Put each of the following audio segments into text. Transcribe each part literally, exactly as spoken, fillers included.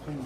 ཁོང་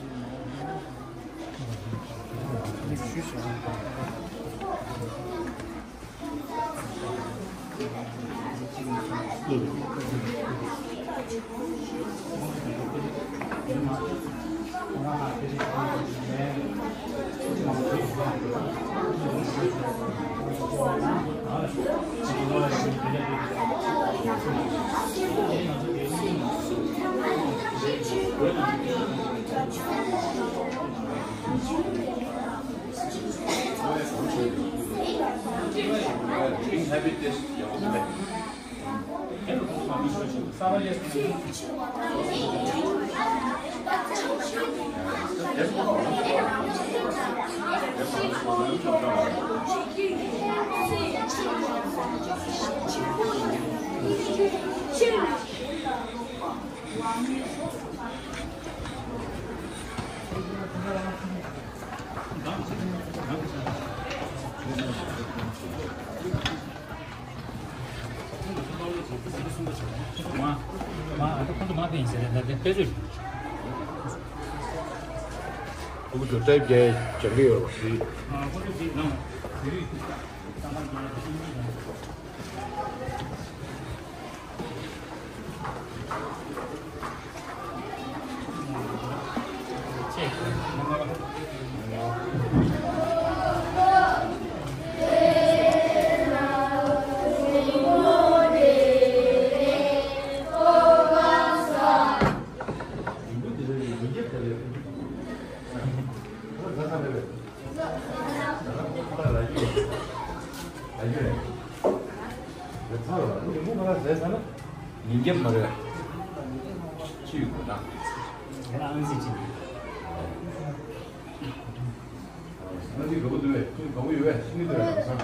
ཚོ་མ་ཕན་ཟེར་ད་དེ་དཔེ་ཚོད། ཁོང་ཚོ་ཏྲེབ་རྒྱག་སྦྱང་གི་ཡོད་རེད་པ། ཉིན་རྒྱབ་མ་རེད། ཅི་ཡོད་དགོས་ན། ང་ཨང་རྩིས་ཅི་འདི། ཨང་རྩིས་དགའ་པོ་འདུག་བས། ཁྱོད་དགའ་པོ་ཡོད་བས། ཤེས་ཀྱི་འདུག་བས། ལམ་སང་།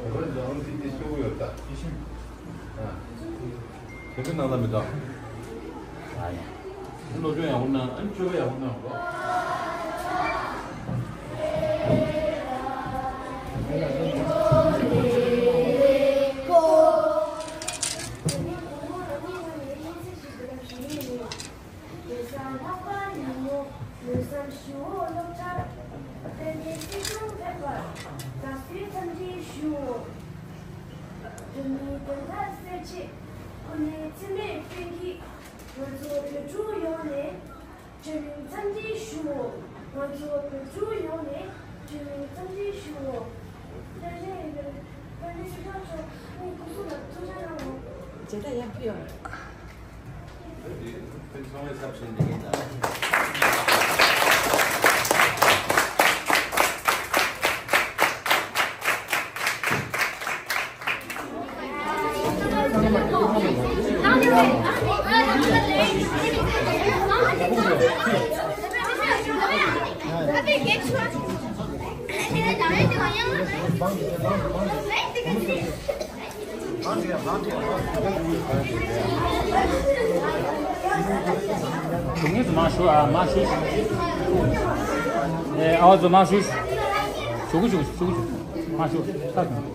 དེ་བར་དུ་ཨང་རྩིས་དེ་སྐྱོ་པོ་ཡོད་ད། དེ་ཚོ་ནང་ལ་མི་གཏོགས། ཨ་ཡ། སློབ་སྦྱོང་ཡག་པོ་གནང་། ཨ་ནི་སྤྱོད་པ་ཡག་པོ་གནང་རོགས། ལས་བཟང་ལྷག་པར་ཉིན་མོ་ལྷོད་བསམ་ཞུའོ། སློབ་གྲྭར་དཔལ་ལྡན་སྲིད་སྐྱོང་ཕེབས་པར་དགའ་བསུའི་འཚམས་འདྲི་ཞུའོ། བོད་མིའི་བདེན་མཐའ་གསལ་ཆེད་སྐུ་ངལ་འཚེ་མེད་བསྟེན་གྱིས་ང་ཚོ་བོད་ཕྲུག་ཡོངས་ནས་བཀྲ་ཤིས་འཚམས་འདྲི་ཞུའོ། ང་ཚོ་བོད་ཕྲུག་ཡོངས་ནས་བཀྲ་ཤིས་འཚམས་འདྲི་ཞུའོ། བཀྲ་ཤིས་བཀྲ་ཤིས་སྐྱབས་མཆོག་ངའི་སྐུ་གཟུགས་ལ་ཐུགས་ཅག་གནང་རོགས། མཇལ་དར་ཡར་ཕུལ་ཡོང་། དུང་ངེས་སུ་མ་ཞུ་ཨ་མ་ཞུ། ཨེ་ཨ་བ་ཚོ་མ་ཞུ། ཞུ་གུ་ཞུ་གུ་ཞུ་གུ་ཞུ་གུ་མ་ཞུ་ད།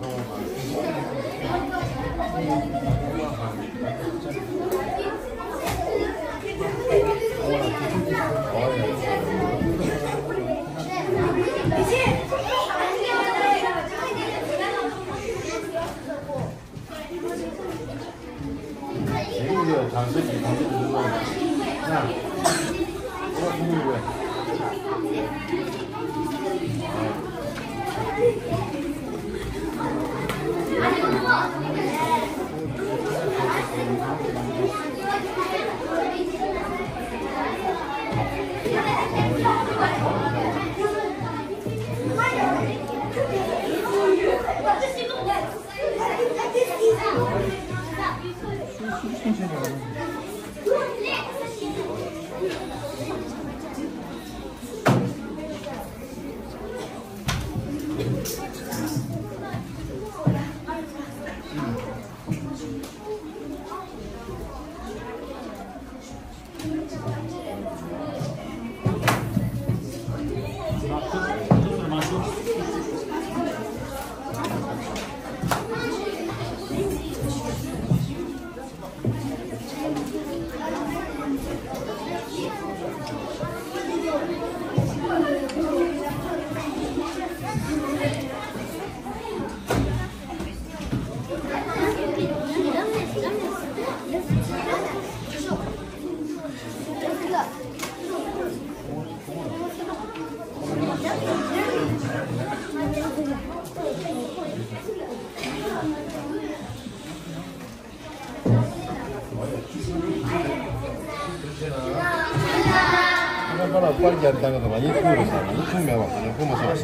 པར་ལ་པར་རྒྱག་ཐག་གི་འདུག་ང་ཡིན་ཁུངས་རེད་ཟེར་ན་ཡིན་ཁུངས་མེད་པ་ཡིན་ཁུངས་མ་སོང་།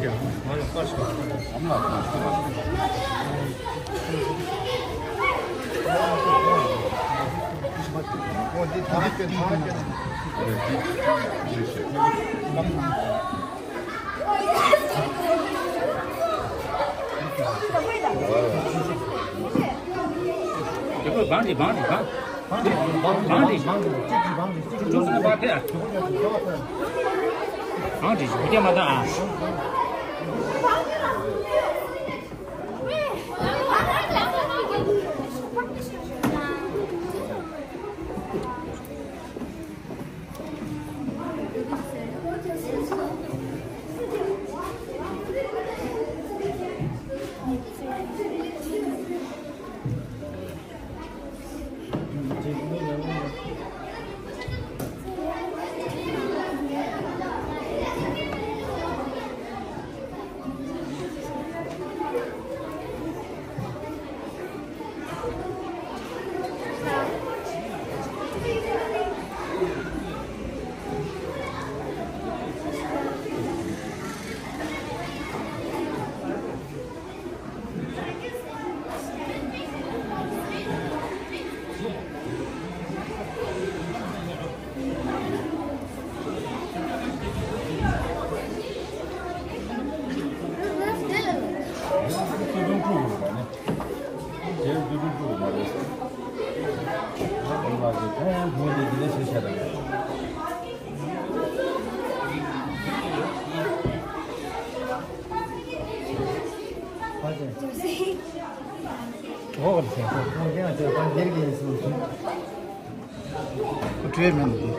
ཨ་མ་ལགས་ཁུངས་ཁུངས་མ་སོང་། ཨོ་འདི་ད་གི་ད་གི་དེ་ཁོས་བང་རེད་བང་རེད་བང་། བང་རེད་བང་རེད་བང་རེད་གཅིག་གིས་བང་རེད་གཅིག་གིས་ཁྲུ་ཁྲུ་སུ་ན་བ་ཐེ་ཨ། བང་རེད་བུ་རྒྱ་མ་ད་ཨ། ཁོ་བྲོས་མེད་འདུག་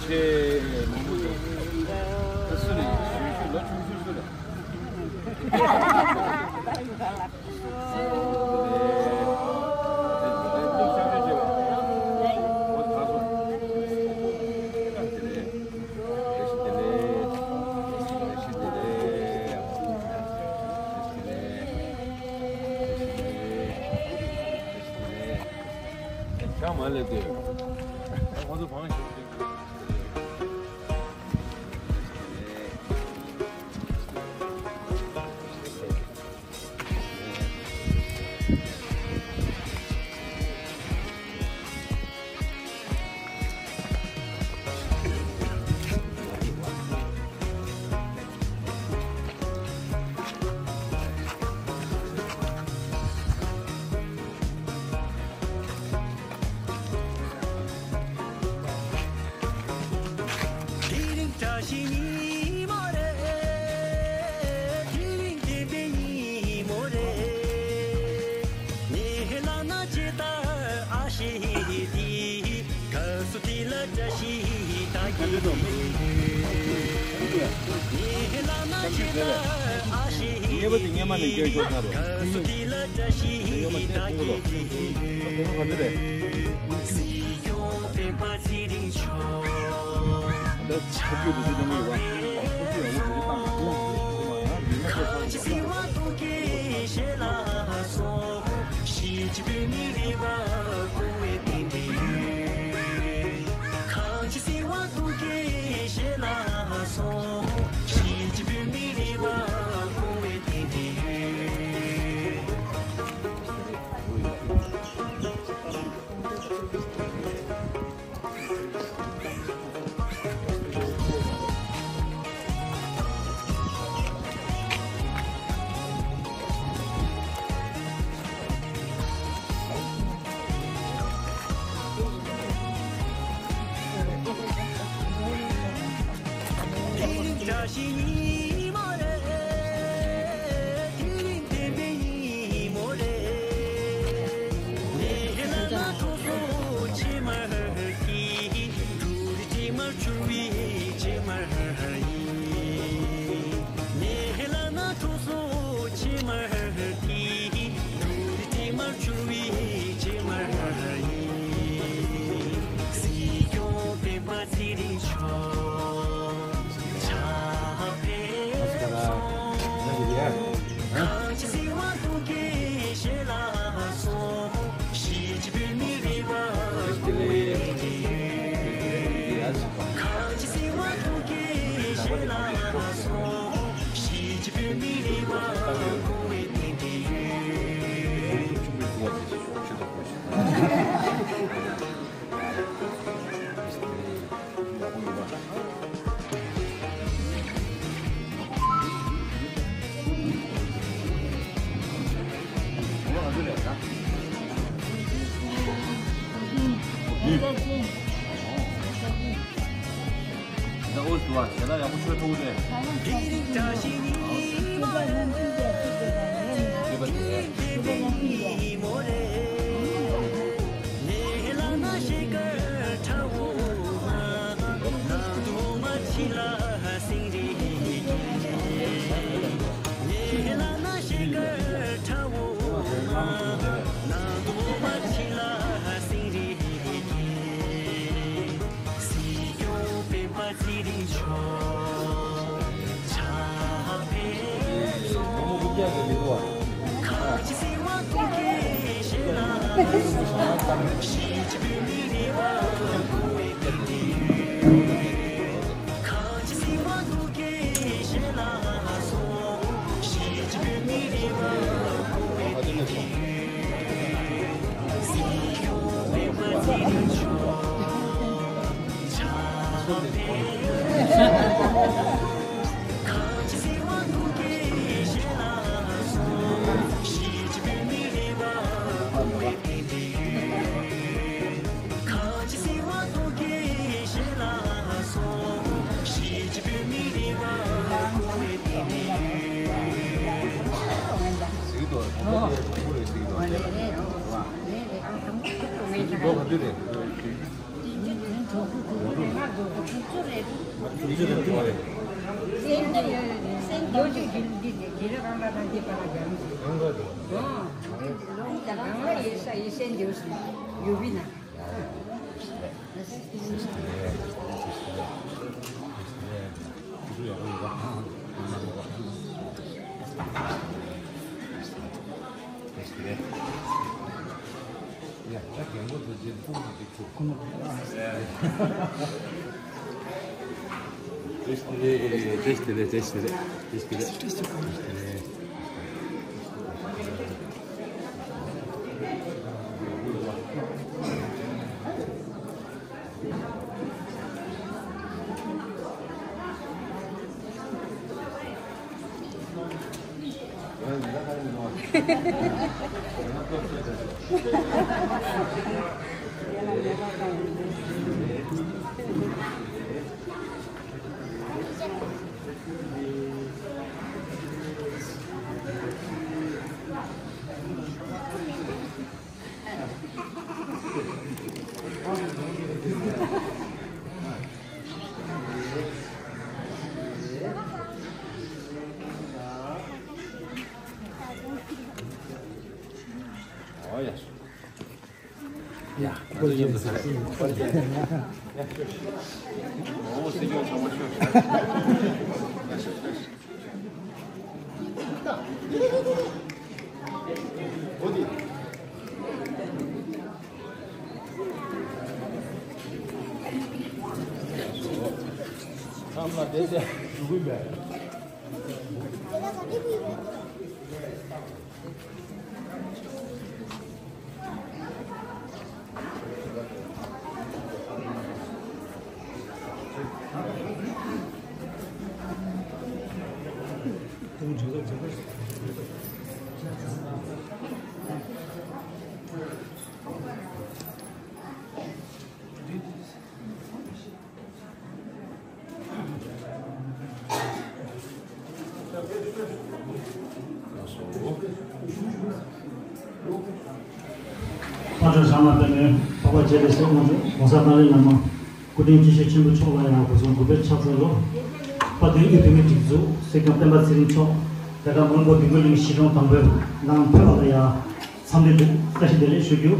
ཆེ་མང་པོ་འདུག་ད་སུ་རེད། ཞུ་ཞུ་ལོ་ཆུང་ཆུང་སུ་རེད། ཆང་མ་ལེབ་དེ། ཁོ་ཚོ་བང་ཞིག་དེ་རིང་བཀྲ་ཤིས་ཉིན་མོ་རེད། དེ་རིང་བདེན་པའི་ཉིན་མོ་རེད། ངའི་ལག་ན་ཇི་ལྟར་ཨ་ཤེ་དེ། ག་སུ་དེ་ལ་བཀྲ་ཤིས་ད་གི། ངའི་ལག་ན་ཇི་ལྟར་ཨ་ཤེ་དེ། ག་སུ་དེ་ལ་བཀྲ་ཤིས་ད་གི། སྲིད་སྐྱོང་སྤེན་པ་ཚེ་རིང་མཆོག་ཁ་ཆེ་སྲིད་དབང་ཐུགས་ཀྱི་ཞལ་ལ་སོགས། གཞིས་བྱེས་བོད་མི་རིགས་པ་སྐུ་འོས་བསྟན་པའི་ཡུལ། ཕ་དྲོད་བཞག་ན་པད་མོའི་འཕགས་པ་རྒྱལ་བའི་སྲས་དབང་ཕྱུག་༸གོང་ས་ཏཱ་ལའི་བླ་མ་སྐུ་ཕྲེང་བཅུ་བཞི་ཆེན་པོ་མཆོག་ལ་ཡང་གོ་མཚོན་དགུ་པའི་ཕྱག་འཚལ་ལོ། དཔལ་ལྡན་དབུས་བོད་མིའི་སྒྲིག་འཛུགས་སྲིད་སྐྱོང་སྤེན་པ་ཚེ་རིང་མཆོག་དེ་ག་མོན་གྷོ་བདུད་མོའི་གླིང་གཞིས་གྲོང་དང་པོའི་ནང་ཕེབས་པ་ལ་ཡང་འཚམས་འདྲི་བཀྲ་ཤིས་བདེ་ལེགས་ཞུ་རྒྱུ།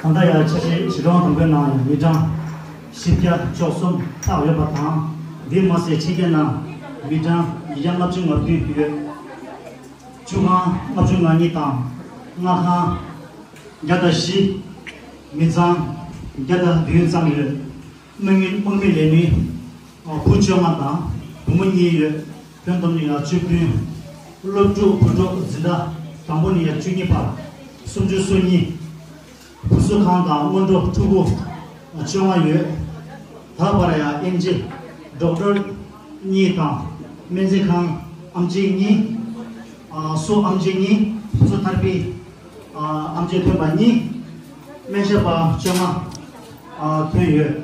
ད་ལྟ་ཡང་ཆ་ཤས་གཞིས་གྲོང་དང་པོའི་ནང་ཡང་མི་གྲངས་བཞི་བརྒྱ་བཅུ་གསུམ་ལྷག་ཡོད་པ་དང་། འདི་མ་ཟད་ཕྱི་རྒྱལ་ནང་མི་གྲངས་ཉིས་བརྒྱ་ལྔ་བཅུ་ང་བདུན་ཡོད། བཅུ་ཁང་ལྔ་བཅུ་ང་གཉིས་དང་། མངའ་ཁང་བརྒྱ་དང་བཞི། མི་ཚང་བརྒྱ་དང་བདུན་ཙམ་ཡོད། དམག་མི་དམག་མི་ལས་མི་བུ་བཅོ་ལྔ་དང་བུ་མོ་གཉིས་ཡོད། ཁྱོན་བསྡོམས་ནི་ཡང་བཅུ་བདུན། སློབ་ཕྲུག་བུ་ཕྲུག་འཛིན་གྲྭ་དང་པོ་ནས་ཡང་བཅུ་གཉིས་བར་སུམ་ཅུ་སོ་གཉིས། བུ་གསོ་ཁང་དང་སྔོན་འགྲོ་ཕྲུ་གུ་བཅོ་ལྔ་ཡོད། ད་བར་ཡང་ཨེམ་ཆི་ཌོག་ཊར་གཉིས་དང་སྨན་རྩིས་ཁང་ཨེམ་ཆི་གཉིས། ཨ་སོ་ཨེམ་ཆི་གཉིས། སོ་ཐར་པི་ཨ་ཨེམ་ཆི་ཐོན་པ་གཉིས། སྨན་ཞབས་པ་བཅོ་ལྔ་ཨ་ཐོན་ཡོད།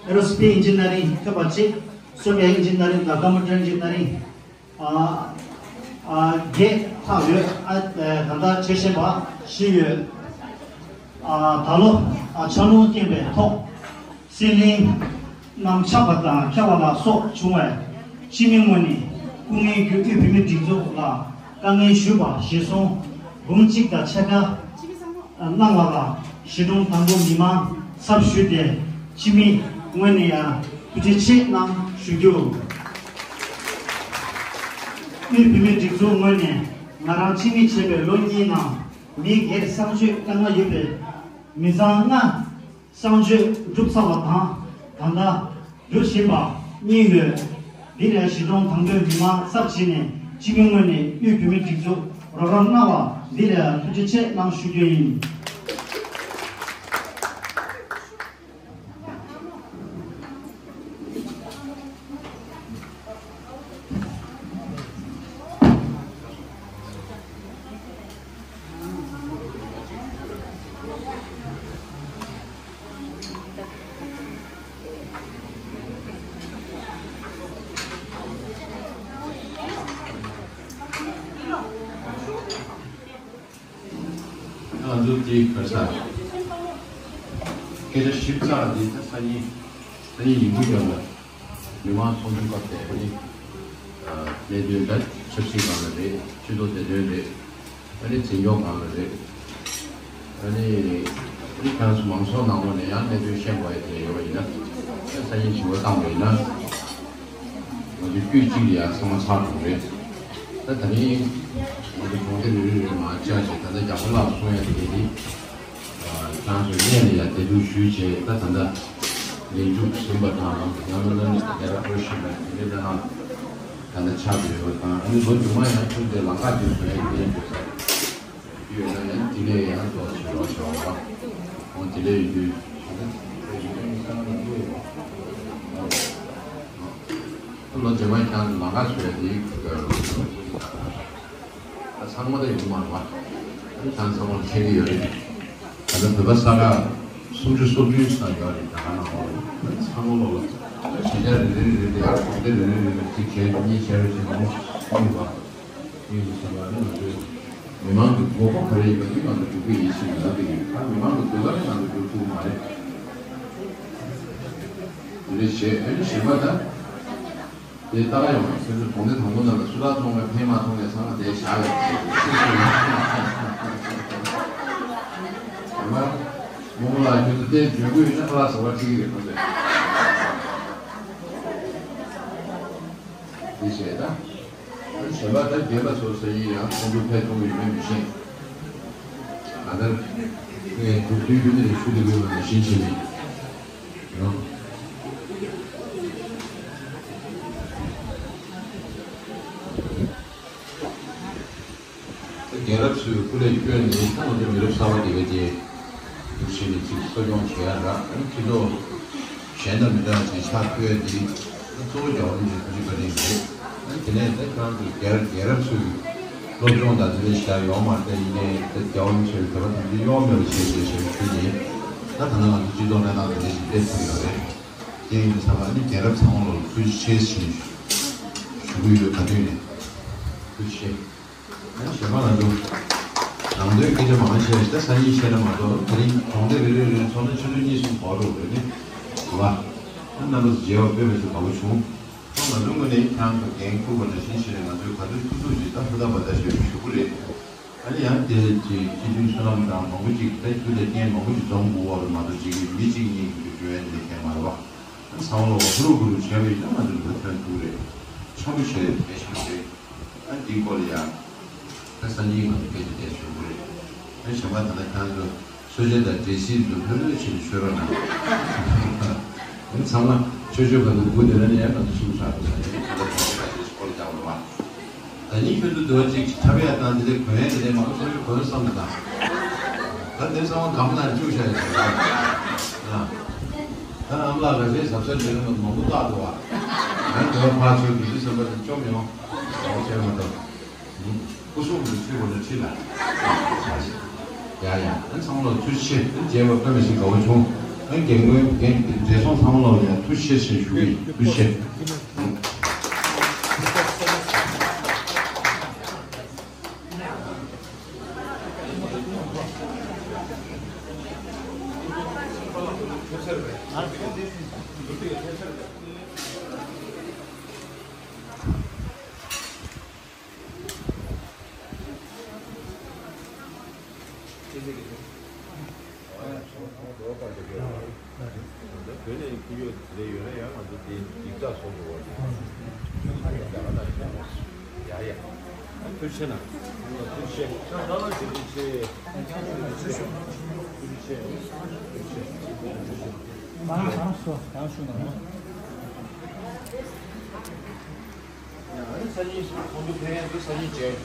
ཨེ་རོ་སི་པེ་སི་ཨིན་ཇི་ནི་ཡ་རིང་ཐོན་པ་གཅིག། སོ་ཕི་ཡ་ཨིན་ཇི་ནི་ཡ་རིང་དང་ཀམ་པུ་ཊར་ཨིན་ཇི་ནི་ཡ་རིང་ཨ་ཨ་བརྒྱད་ལྷག་ཡོད། ཨ་ད་ལྟ་བྱེད་བཞིན་པ་བཞི་ཡོད། ཨ་ད་ལོ་ཨ་ཆར་རླུང་རྐྱེན་པའི་ཐོག་སེར་གླིང་རྣམས་ཆག་པ་དང་འཁྱག་པ་ལ་སོགས་བྱུང་བས། སྤྱི་མི་ངོས་ནས་སྐུ་ངལ་གྱིས་དབུས་བོད་མིའི་སྒྲིག་འཛུགས་ལ་དཀའ་ངལ་ཞུས་པ་གཞིར་བཟུང་འབུམ་གཅིག་དང་ཕྱེད་ཀ་གནང་བ་ལ་གཞིས་གྲོང་དང་པོ་མི་མང་ཚབ་ཞུས་ཏེ་སྤྱི་མི་ངོས་ནས་ཡང་ཐུགས་རྗེ་ཆེ་གནང་ཞུ་རྒྱུ། དབུས་བོད་མིའི་སྒྲིག་འཛུགས་ངོས་ནས་ང་རང་ཕྱི་མི་བྱས་པའི་ལོ་གཉིས་ནང་མི་སྒེར་གསང་སྤྱོད་དཀའ་ངལ་ཡོད་པའི་མི་ཚང་ལྔ་གསང་སྤྱོད་གྲུབ་ཚར་བ་དང་ད་ལྟ་འགྲུབ་བཞིན་པ་གཉིས་ཡོད། འདི་ལས་གཞིས་གྲོང་དང་པོའི་མི་མང་ཚབ་བྱས་ནས་སྤྱི་མི་ངོས་ནས་དབུས་བོད་མིའི་སྒྲིག་འཛུགས་རོགས་རམ་གནང་བ་འདི་ལས་ཐུགས་རྗེ་ཆེ་གནང་ཞུ་རྒྱུ་ཡིན། ང་ཚོ་དེའི་ག་ས་སྐད་ཆ་ཞིབ་ཚགས་འདི་ད་སང་ཉིན་སང་ཉིན་ཡིན་གྱི་ཡོད་ལ། མི་མང་ཚོགས་འདུ་སྐབས་དེ་ནི་གནད་དོན་ད་ཆབ་སྲིད་སྒང་ལ་རེད། སྤྱི་ཚོགས་བདེ་དོན་རེད། ཨ་ནི་འཛིན་སྐྱོང་སྒང་ལ་རེད། ཨ་ནི་ཨ་ནི་ཁྱེད་རང་ཚོ་མང་ཚོགས་ནང་ལོགས་ནས་ཡང་གནད་དོན་ཤེས་དགོས་ཡ་དེ་ཡོད་པ་ཡིན་ན། ས་ཡིན་ཞུ་བ་བཏང་བ་ཡིན་ན། ང་ཚོ་དཀྱུས་གཅིག་ལ་ཡང་ཚང་མ་ཚར་འགྲོ་རེད། ད་ད་ནི་ང་ཚོ་གྲོང་སྡེ་རེ་རེ་རེ་མར་བཅར་བྱས། ད་ལྟ་རྒྱ་ཁོ་ལགས་གསུང་ཡ་དེ་གས་དེ་ཁྱེད་རང་ཚོའི་སྔོན་ལ་ཡང་བདེ་སྡུག་ཞུས་བྱས། ད་ད་ལྟ་ལས་མཇུག་ཟིན་པ་དང་ཡང་ན་ན་ནི་རྒྱ་ར་པར་ཤི་མ་དེ་འདྲ་ད་ནང་ད་ལྟ་ཆགས་ཡོད་པ་དང་། ཨ་ནི་ལོ་རྒྱུས་མ་ཡང་ཁྱོད་དེ་ལམ་ཁ་དེ་བཟོ་ཡ་ཡིན་ཡོད་ས་ཡོད་ན་ཡང་དེ་ལས་ཡང་ལོ་ཞིག་ལོ་ཞིག་འོང་བ། འོང་དེ་ལས་ཡོད་དུས་ད་ལྟ་དེ་ཡོད་ན་ཡིན་ས་ན་ལ་ལོ་ཡོད་པ། ལོ་རྗེས་མ་ཡང་ལམ་ཁ་བཟོ་ཡ་དེ་ད་ཚང་མ་ད་ཡོང་མ་རེད་པ། ད་ཚང་མ་ལ་ཁྱེད་ཀྱི་ཡོད་རེད། ད་ལྟ་བོད་པ་ས་ཁ་སུམ་ཅུ་སོ་བདུན་ཙམ་ཡོད་རེད། ད་ག་ནང་ལོགས་ལ་ཚང་མ་ལོག་ལ་གཞིས་ཆགས་རེ་རེ་རེ་རེ་དེ་ཡར་གྲོང་སྡེ་རེ་རེ་རེ་རེ་གཅིག་བྱས་གཉིས་བྱས་རེ་བྱས་མང་པོ་ཡོད་པ། ཡིན་ཟེར་བ་ནི་ང་ཚོའི་མི་མང་གི་དགོས་མཁོ་ག་རེ་ཡིན་པ་དེ་ང་ཚོ་སྒྲུབ་ཀྱི་ཡིན་ཞེས་ལབ་ཀྱི་ཡོད། ད་མི་མང་གི་དགོས་མཁོ་ནི་ང་ཚོ་སྒྲུབ་ཐུབ་ཀྱི་མ་རེད། དེ་འདྲ་བྱས། ཨ་ནི་གཞན་པ་ད་དེ་ལྟ་ག་ཡོང་བ་ཁྱེད་ཚོ་གྲོང་སྡེ་དང་པོ་ནང་ལ་སུ་དག་ཚོང་པ་ཕན་མ་ཐོགས་ནས་ཚང་མ་དེ་བཞག་ཡོད་རེད་པ། མོ་ལ་ཁྱོད་ཚོ་དེ་འཇོན་གྱི་ཡོད་ན་ཁ་ལག་ཟ་བ་ཁྲིད་ཀྱི་རེད་པ། དེ་བྱས་ད། གཞན་པ་ད་རྒན་པ་ཚོ་ཟེར་ཡིན་ཡང་ཁོང་ཚོ་ཕན་ཐོགས་ཡོད་མེད་མི་ཤེས། ང་ད་ངས་དུས་རྒྱུན་ནས་ཞུ་བདེ་པོའི་ངང་ནས་ཤེས་ཀྱི་མེད། ཡང་རྒན་རབས་ཚོས་སྐུ་ལས་བསྐྱོན་ནས་ད་ང་ཚོ་མི་རབས་གསར་པ་དེ་ག་དེ་འདུག་བྱས་ནས་ཅིག་གསོ་སྐྱོང་བྱེད་ཡ་འདྲ། ཨ་ནི་སྤྱི་ཚོགས་གཞན་དང་མི་འདྲ་བ་ཅིག་ཆགས་ཐུབ་ཡ་དེ་གཙོ་བོ་རྒྱལ་བ་རིན་པོ་ཆེའི་བཀའ་དྲིན་རེད། ཨ་ནི་དེ་ནས་ད་ཁྱེད་རང་ཚོ་རྒན་རྒན་རབས་ཚོས་སློབ་སྦྱོང་དང་དེ་འདྲ་ཞིག་ཡོད་མ་རེད། ད་ཡིན་ནའི་ད་རྒྱལ་བ་རིན་པོ་ཆེའི་བོད་པ་དམ་ཚིག་གཡོ་མེད་པ་བྱས་བྱས་བྱས་ཞུས་ནས། ད་ད་ལྟ་ང་ཚོ་སྤྱི་ཚོགས་གནས་སྟངས་དེ་འདྲ་ཞིག་སླེབས་ཐུབ་ཡོད་རེད། དེ་ཡིན་དུས་ཙམ་པ་ཨ་ནི་རྒན་རབས་ཚང་མ་ལ་ཐུགས་རྗེ་ཆེ་ཞེས་ཞུ་གི་ཡོད། ག་དུས་ནས་ཐུགས་རྗེ་ཆེ། གཞན་པ་ང་ཚོ་ནང་དོན་སྐད་ཆ་མང་བཤད་ད་སང་ཉིན་བཤད་ན་མ་གཏོགས། དེ་རིང་གྲོང་སྡེ་རེ་རེ་རེ་ཚོགས་ན་ཆུ་ཚོད་གཉིས་གསུམ་འགོར་འགྲོ་རེད་ནི། རེད་བ། རྣམ་པ་ཚོ་མཇལ་བ་དཔེ་མི་སྲིད་དགའ་པོ་བྱུང་། ང་ཚོའི་ངོས་ནས་ཁྱེད་རང་ཚོ་འགན་འཁུར་བ་ནང་བཞིན་བྱས་ནས་ང་ཚོས་ག་ཚོད་ཐུབ་ཐུབ་ཅིག་ད་ཧུར་ཐག་འབད་ཐག་བྱས་ཞུ་གི་རེད། ཨ་ནི་ཡང་དེ་ཅིག་སྤྱི་འཐུས་བསོད་ནམས་དང་མང་པོ་ཅིག་ད་རྒྱུ་དང་རྐྱེན་མང་པོ་ཅིག་འཛོམས་དགོས་པ་རེད་མ་གཏོགས་ཅིག་མི་གཅིག་གཉིས་ཀྱིས་འགྲོ་ཡ་དེ་འདྲ་མ་རེད་བ། ཨ་ཚང་མ་ལོ་ཧུ་རུ་ཧུ་རུ་བྱས་པ་ཡིན་ན་ང་ཚོ་འགྲོ་ཐོན་ཐུབ་རེད། འཆམ་པོ་བྱས་ཡོད་གལ་ཆེན་པོ་རེད། ཨ་འདིའི་སྐོར་ལ་ཡང་ད་སང་ཉིན་ང་ཚོ་སྐད་ཆ་བཤད་ཞུ་དགོས་རེད། ཨ་གཞན་པ་ད་ལྟ་ཁྱེད་ཚོ་གསོལ་ཇ་དང་འབྲས་སིལ་དུ་ལྷོད་ལྷོད་བྱས་ནས་མཆོད་རོགས་གནང་། ཨ་ཚང་མ་ཆོས་ཆོས་ག་ཚོད་སྒུག་བསྡད་ན་ནི་ཡང་ང་ཚོ་ཤུགས་ཆག་འགྲོ་ས་རེད། ད་ལྟ་ཁྱེད་ཚོ་སྐད་ཆ་སྐོར་རྒྱག་རོགས་གནང་། ད་ནི་ཁྱོད་ཚོ་འདུག་ཅིག་འཁྲབ་ཡ་དང་འདི་འདྲའི་གོན་ཡ་འདི་འདྲའི་མང་པོ་ཚོ་གོན་བསམ་དང་། ད་འདི་ཚང་མ་སྒམ་ནང་བཅུག་བཞག་ཡོད་ཟེར་ན། ད་ཨ་མ་ལགས་ག་ཚོད་གཟབ་གཟབ་བྱས་ན་མང་པོ་བཏགས་འདུག་བ། ང་འདི་བ་ཕར་ཚུར་འདི་འདི་བསམ་པ་དེ་བཅོམ་ཡོང་། ཟླ་བ་ཕྱེད་མ་གཏོགས། སྐུ་གཟུགས་འདི་ཚུད་དགོས་ན་ཁྲིད་ལ། ཡ་ཡ། ཨ་ཚང་མ་ལ་ཐུགས་རྗེ་ཆེ། ཨ་མཇལ་བ་དཔེ་མི་སྲིད་དགའ་པོ་བྱུང་། ཨ་རྒན་རྒོན་རྒན་བགྲེས་སོང་ཚང་མ་ལ་ཡ་ཐུགས་རྗེ་ཆེ་ཞུ་གི་ཡིན། ཐུགས་རྗེ་ཆེ། བོད་ནས་ཕུལ་ཡོད་རེད། ཡོད་ན་ཡང་ང་ཚོ་དེ་ཡིག་ཚགས་བཟོ་དགོས་པ་རེད། རྒྱ་གར་ནང་ཡོད་ན། ཡ་ཡ། ཐུགས་རྗེ་ཆེ་གནང་། ཐུགས་རྗེ་ཆེ། ཐུགས་རྗེ་ཆེ། ཐུགས་རྗེ་ཆེ། ཡང་ཡང་སོ་ཡང་ཞུ་གནང་། ཡང་ཨ་ནི་སང་ཉིན་ཚོགས་འདུ་ཕེབས་ཡས་འདུག་སང་ཉིན་མཇལ།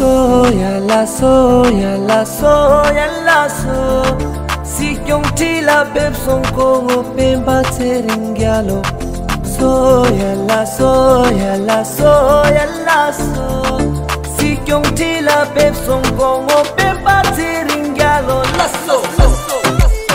སོ་ཡ་ལ་སོ་ཡ་ལ་སོ་ཡ་ལ་སོ། སྲིད་སྐྱོང་ཁྲི་ལ་ཕེབས་སོང་སྐུ་ངོ་སྤེན་པ་ཚེ་རིང་རྒྱལ་ལོ། སོ་ཡ་ལ་སོ་ཡ་ལ་སོ་ཡ་ལ་སོ། སྲིད་སྐྱོང་ཁྲི་ལ་ཕེབས་སོང་སྐུ་ངོ་སྤེན་པ་ཚེ་རིང་རྒྱལ་ལོ། ལ་སོ་ལ་སོ་ལ་སོ།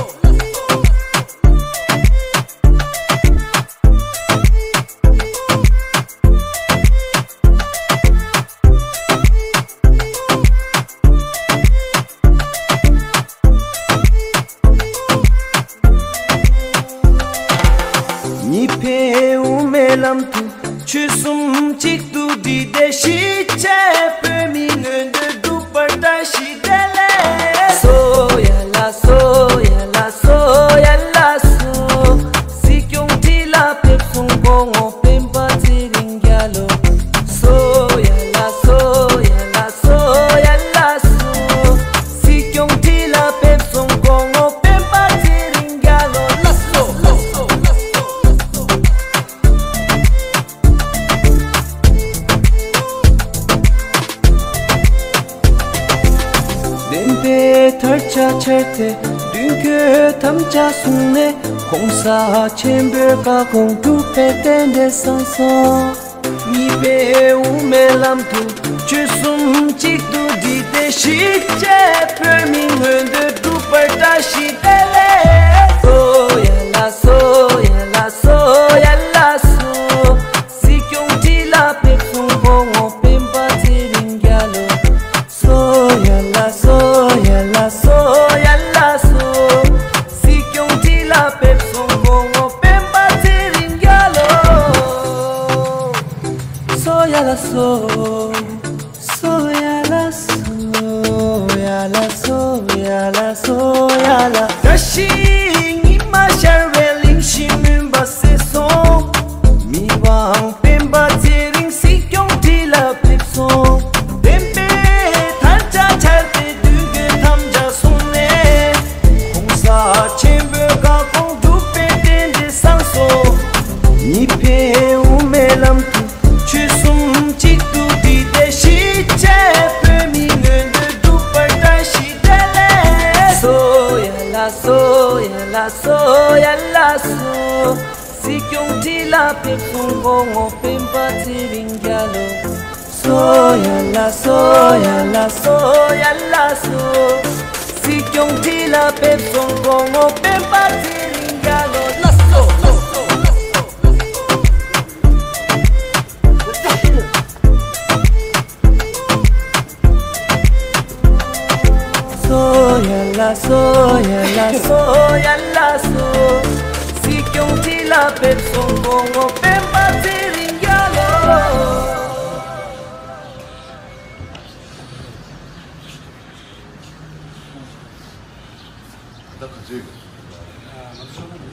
གཉིས་ཕན་དབུ་མའི་ལམ་དུ། ཆོལ་གསུམ་གཅིག་ཏུ་བསྒྲིལ་ཏེ་གཞིས་བྱེས་བོད་མིའི་མངོན་འདོད་འགྲུབ་པར་བཀྲ་ཤིས་བདེ་ལེགས། སོ་ཡ་ལ་སོ་ཡ་ལ་སོ་ཡ་ལ་སོ། སྲིད་སྐྱོང་ཁྲི་ལ་ཕེབས་སོང་སྐུ་ངོ་སྤེན་པ་ཚེ་རིང་རྒྱལ་ལོ། སོ་ཡ་ལ་སོ་ཡ་ལ་སོ་ཡ་ལ་སོ། སྲིད་སྐྱོང་ཁྲི་ལ་ཕེབས་སོང་སྐུ་ངོ་སྤེན་པ་ཚེ་རིང་རྒྱལ་ལོ། ལ་སོ་ལ་སོ་ལ་སོ། བདེན་པའི་དར་ཆ་འཕྱར་ཏེ་མདུན་སྐྱོད་དམ་བཅའ་བཟུང་ནས། ༸གོང་ས་ཆེན་པོའི་བཀའ་དགོངས་སྒྲུབ་པའི་རྟེན་འབྲེལ་བཟང་སོང་། གཉིས་པའི་དབུ་མའི་ལམ་དུ། ཆོལ་གསུམ་གཅིག་ཏུ་བསྒྲིལ་ཏེ་གཞིས་བྱེས་བོད་མིའི་མངོན་འདོད་འགྲུབ་པར་བཀྲ་ཤིས་བདེ་ལེགས། སོ་ཡ་ལ་སོ་ཡ་ལ་སོ་ཡ་ལ་སོ། སྲིད་སྐྱོང་ཁྲི་ལ་ཕེབས་སོང་སྐུ་ངོ་སྤེན་པ་ཚེ་རིང་རྒྱལ་ལོ། སོ་ཡ་ ལ། བཀྲ་ཤིས་ཉི་མ་ཤར་བའི་གླིང་བཞི་མུན་པ་སེལ་སོང་། མི་དབང་སྤེན་པ་ཚེ་རིང་སྲིད་སྐྱོང་ཁྲི་ལ་ཕེབས་སོང་། བསྟན་པའི་དར་ཆ་འཕྱར་ཏེ་འདུལ་དགོས་དམ་བཅའ་བཟུང་ནས། གོང་ས་ཆེན་པོའི་བཀའ་དགོངས་སྒྲུབ་པའི་རྟེན་འབྲེལ་བཟང་སོང་། གཉིས་ཕན་དབུ་མའི་ལམ་དུ། ཆོལ་གསུམ་གཅིག་ཏུ་བསྒྲིལ་ཏེ། གཞིས་བྱེས་བོད་མིའི་མངོན་འདོད་འགྲུབ་པར་བཀྲ་ཤིས་བདེ་ལེགས། སོ་ཡ་ལ་སོ་ཡ་ལ་སོ་ཡ་ལ་སོ། སྲིད་སྐྱོང་ཁྲི་ལ་ཕེབས་སོང་སྐུ་ངོ་སྤེན་པ་ཚེ་རིང་རྒྱལ་ལོ། སོ་ཡ་ལ་སོ་ཡ་ལ་སོ་ཡ་ལ་སོ། སྲིད་སྐྱོང་ཁྲི་ལ་ཕེབས་སོང་སྐུ་ངོ་སྤེན་པ་ཚེ་རིང་རྒྱལ་ལོ། ལགས་སོ། སོ་ཡ་ལ་སོ་ཡ་ལ་སོ་ཡ་ལ་སོ། སྲིད་སྐྱོང་ཁྲི་ལ་ཕེབས་སོང་སྐུ་ངོ་སྤེན་པ་ཚེ་རིང་རྒྱལ་ལོ། ད་ག་ཚོད་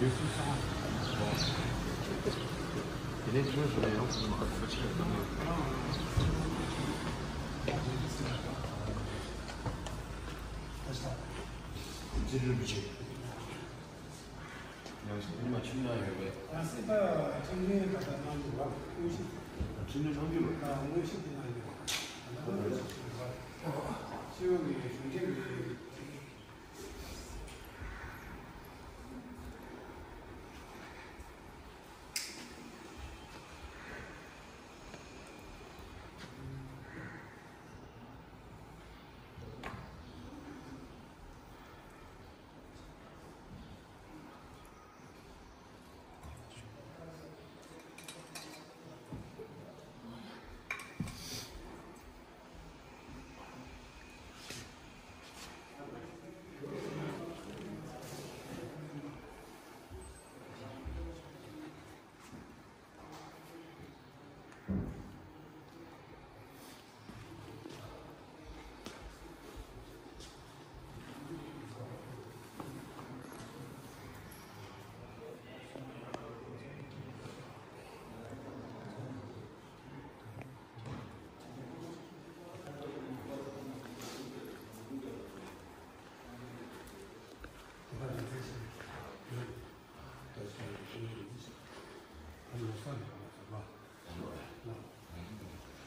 ཡོད། དེ་ནས་ཁྱོད་ཚོ་ཡང་ཁོང་མ་ཁ་ཁ་ཆེ་བ་དང་། ཚེ་རིང་རིན་པོ་ཆེ། ཡང་སྲིད་ཉི་མ་ཁྲིམས་ནང་ཡོད་པས། ཡང་སྲིད་པ་ཁྲིམས་ནང་ད་ལྟ་གནང་རྒྱུ་ར་དངོས་གཞི། ཁྲིམས་ནང་གནང་རྒྱུ་ར། དངོས་གཞི་དེ་གནང་རྒྱུ་ར། སྤྱི་ཡོངས་ཀྱི་གཞུང་འབྲེལ་གྱི།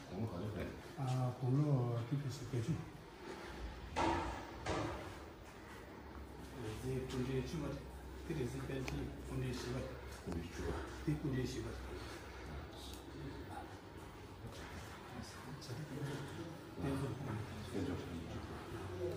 དགུང་ལོ་ག་ཚོད་རེད། ཨ། དགུང་ལོ་ཏི་ཏི་ཞིག་བརྒྱད་ཅུ། རེས་གཟའ་སྐུ་ཕྲེང་བཅུ་པ་རེད། ཏི་རེས་གཟའ་སྤེན་པའི་སྐུ་ཕྲེང་བཞི་པ་རེད། སྐུ་ཕྲེང་བཅུ་པ། ཏི་སྐུ་ཕྲེང་བཞི་པ་རེད།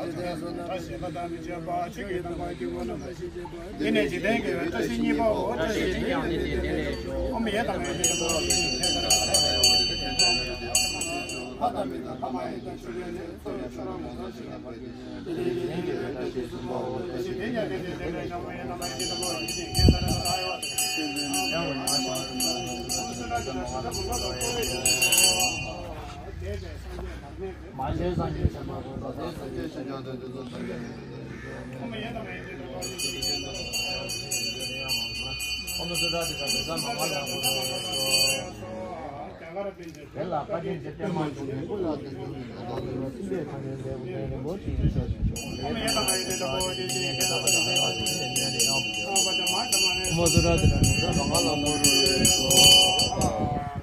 ལ་ཐ་ཤལ་པ་དང་མི་འབྱོན་པ་ཆོས་ཀྱི་དམ་པ་སྐྱེ་བོ་རྣམས་ལ་ཞེས་བྱ་བ། དེ་ནས་འཇིག་རྟེན་དགེ་བའི་བཀྲ་ཤིས་གཉིས་པའོ། བཀྲ་ཤིས་དེ་ཡང་དེ་ནས་དེ་ལས་བྱུང་། ཨོཾ་ཡེ་དང་ཡེ་དེ་དང་ཕ་དང་མི་དང་ཕ་མ་ཡི་དང་ཆོས་ཀྱི་ནི་འཚོ་བའི་ཆོས་རང་ངོ་ཚ་ཞིག་ལ་བར་དེ་དེ་ནས་འཇིག་རྟེན་དགེ་བའི་བཀྲ་ཤིས་གསུམ་པའོ། བཀྲ་ཤིས་དེ་ཡང་དེ་ནས་དེ་ལས་བྱུང་། ཨོཾ་ཡེ་དང་ཡེ་དེ་དང་ཕ་མ་ཡི་དང་ཁྱེད་དང་ནི་ཡང་ང་ཞིག་ཡང་ང་ཞིག་ཡང་ང་ཞིག་ཡང་ང་ཞིག་ཡང་། མ་བྱས་སངས་རྒྱས་བྱེ་བྲག་སྒོམ་དང་། མ་བྱས་སངས་རྒྱས་བྱེ་བྲག་སྒོམ་དང་། ཁོ་མ་ཡིན་དང་མ་ཡིན་དེ་དང་བ་ཞིག་ཡིན་ཞེས་བྱ་བ། ཁོ་མ་སུ་དྲག་དེ་དང་དེ་དག་མ་མ་ལ་གོ་རོ་སོ། དེ་ལ་བཀའ་དྲིན་ཆེ་བརྟན་མ་བྱུང་བའི་སྐུ་ལ་དེ་དག་ནི་ལ་དག་ལ་སྲིད་པའི་ཁ་ནས་འདས་པོ་དེ་རིན་པོ་ཆེ་ཡིན་ཞེས་བྱ་བ། ཁོ་མ་ཡིན་དང་མ་ཡིན་དེ་དང་བ་ཞིག་ཡིན་ཞེས་བྱ་བ། ཁོ་མ་སུ་དྲག་དེ་དང་དེ་དག་མ་མ་ལ་གོ་རོ་སོ།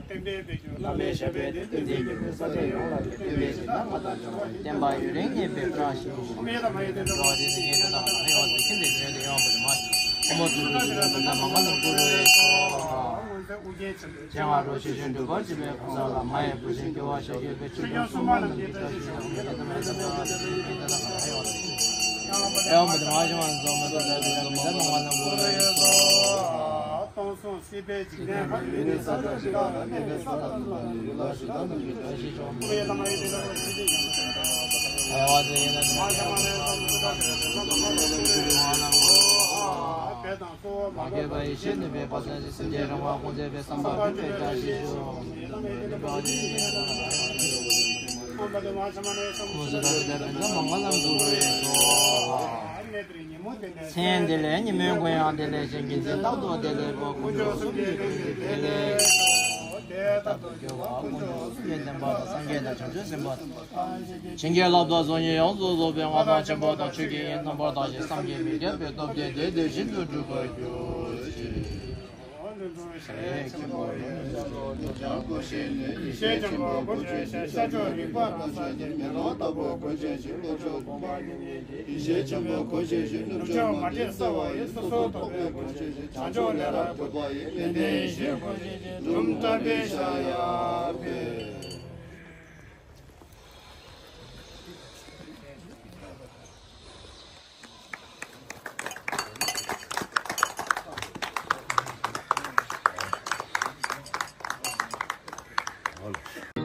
བསྟན་པའི་བླ་མའི་ཞབས་པད་དེ་བསྟན་པའི་རྒྱལ་པོའི་ས་ཆ་ཡོངས་ལ་བསྟན་པའི་གཞི་བདག་མ་དང་བྱ་བ་ཡི། བསྟན་པ་ཡུན་རིང་གནས་པའི་བཀྲ་ཤིས་ཤོག །འགྲོ་བ་དེ་ཚེ་ངེས་དོན་དང་མ་ཡོང་བ་དེ་ཁྱིམ་དེ་ཉོན་དེ་ཡོང་བ་དེ་མ་ཤི། ཁོ་མོ་ཚུ་ལུ་ཞུ་བའི་དོན་དག་མ་མ་ལ་གུ་རུ་ཡེ་ཤོག །ཇེ་ང་རོ་ཤི་ཤུན་གྲུབ་པར་བྱེད་པའི་གང་ཟག་ལ་མ་ཡི་བུ་ཆེན་སྐྱེ་བ་ཤ་རྒྱལ་པའི་ཆོས་སྐྱོང་སྲུང་མ་རྣམས་ཀྱི་བཀྲ་ཤིས་ཤོག །ངེས་དོན་མ་ཡོང་བ་དེ་ཁྱིམ་དེ་ཉོན་དེ་ཡོང་བ་དེ་མ་ཤི། ཁོ་མོ་ཚུ་ལུ་ཞུ་བའི་དོན་དག་མ་མ་ལ་གུ་རུ་ཡེ་ཤོག ། སྟོང་གསུམ་སྲིད་པའི་འཇིག་རྟེན་ཁམས་ཡུལ་ནི་ས་དང་རི་དྭགས་ལ་གནས་པའི་ས་དང་ལམ་ཡུལ་ལ་ཞི་དང་ནམ་གྱི་བཀྲ་ཤིས་ཤོག །ཁོ་མོ་ཡི་དང་མ་ཡི་དེ་དང་བ་ཞིག་ཡིན་ཞེས་བྱ་བ། མ་བྱས་མ་ནས་བསམ་བློ་ཚོད་ལྟ་བྱས་པའི་བསམ་པ་མ་ལ་གུ་རུ་ཡེ་ཤོག །བས་དང་གཙོ་བོ་མ་སྐྱེས་པ་ཡེ་ཤེས་ནུས་པའི་དཔལ་བཟང་ཞིང་སེམས་ཅན་རང་དབང་ཀུན་མཛད་པའི་བསམ་པ་འགྲུབ་པའི་བཀྲ་ཤིས་ཤོག །ཁོ་མོ་ཚུ་ལུ་ཞུ་བའི་དོན་དག་མ་མ་ལ་གུ་རུ་ཡེ་ཤོག ། མཚན་བདེ་ལེགས་ཉིན་མོའི་མགོན་ཡང་བདེ་ལེགས་ཤིང་། དགེ་འདུན་རྟག་ཏུ་བདེ་ལེགས་པ། དཀོན་མཆོག་གསུམ་གྱི་དཀྱིལ་གྱི་བདེ་ལེགས་སོ། དེ་ལྟར་དུ་སྐྱོ་བ་དཀོན་མཆོག་གསུམ་གྱི་བདེན་པ་དང་། སངས་རྒྱས་དང་བྱང་ཆུབ་སེམས་དཔའ་དང་། བྱིན་གྱིས་བརླབ་ཏུ་སོགས་ཉེ་ཡངས་སུ་རྫོགས་པའི་མངའ་ཐང་ཆེན་པོ་དང་། ཆོས་ཀྱི་དབྱིངས་རྣམ་པར་དག་ཅིང་བསམ་གྱིས་མི་ཁྱབ་པའི་སྟོབས་ཀྱིས་དེ་དེ་བཞིན་དུ་འགྲུབ་པར་གྱུར་ཅིག །ཡེ་ཤེས་ཆེན་པོ་ཡེ་ཤེས་ཆེན་པོ་ཀུན་ཤེས་ཤིང་། ཡེ་ཤེས་ཆེན་པོ་ཀུན་ཤེས་ཤིང་། ཤར་ཕྱོགས་རིག་པ་རང་སངས་རྒྱས། མེ་ལོང་ལྟ་བུ་ཀུན་ཤེས་ཤིང་། ལྷོ་ཕྱོགས་དགོངས་པ་ཉིད་ཡེ་ཤེས། ཡེ་ཤེས་ཆེན་པོ་ཀུན་ཤེས་ཤིང་། ནུབ་ཕྱོགས་མ་འདྲེས་གསལ་བ་ཡི། སོ་སོར་རྟོག་པའི་ཀུན་ཤེས་ཤིང་། བྱང་ཕྱོགས་ལས་རབ་གྲུབ་པ་ཡི། ཏན་ཏན་ཡེ་ཤེས་ཀུན་ཤེས་ཤིང་། འཛུམ་དམ་པའི་ཞལ་ཡང་ཕེབས།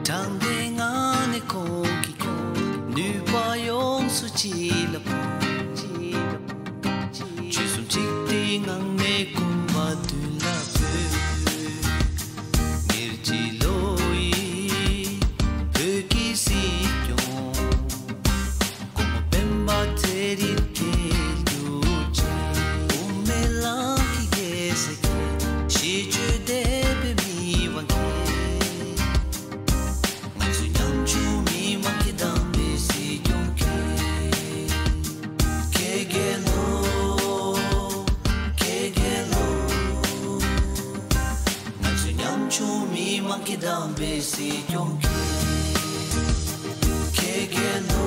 དྲང་བདེན་ངང་ནས་ཁོང་གིས་ཁྱོད། ནུས་པ་ཡོངས་སུ་གཅིག་ལ་ཕུལ། ཆོས་གསུམ་གཅིག་སྒྲིལ་ངང་ནས་གོམ་པ་མདུན་ལ་སྤོས། ཉེར་གཅིག་ལོ་ཡི་བོད་ཀྱི་སྲིད་སྐྱོང་། གོང་མ་སྤེན་པ་ཚེ་རིང་འཕེལ་འགྱུར་ཅན། དབུ་མའི་ལམ་གྱི་རྒྱལ་སྲས་ཁྱེད། ཤིས་བརྗོད་འདེབས་པའི་མི་དབང་ཁྱེད། ང་ཚོ་ཉམ་ཆུང་མི་མང་གི་དམ་པའི་སྲིད་སྐྱོང་ཁྱེད། ཁྱེད་རྒྱལ་ལོ། ཁྱེད་རྒྱལ་ལོ། ང་ཚོ་ཉམ་ཆུང་མི་མང་གི་དམ་པའི་སྲིད་སྐྱོང་ཁྱེད། ཁྱེད་རྒྱལ་ལོ།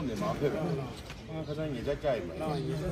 ནས་མ་ཕེབས། ཁ་སང་ཉེ་ཆར་བཅར་ཡིན་པ་ཡིན།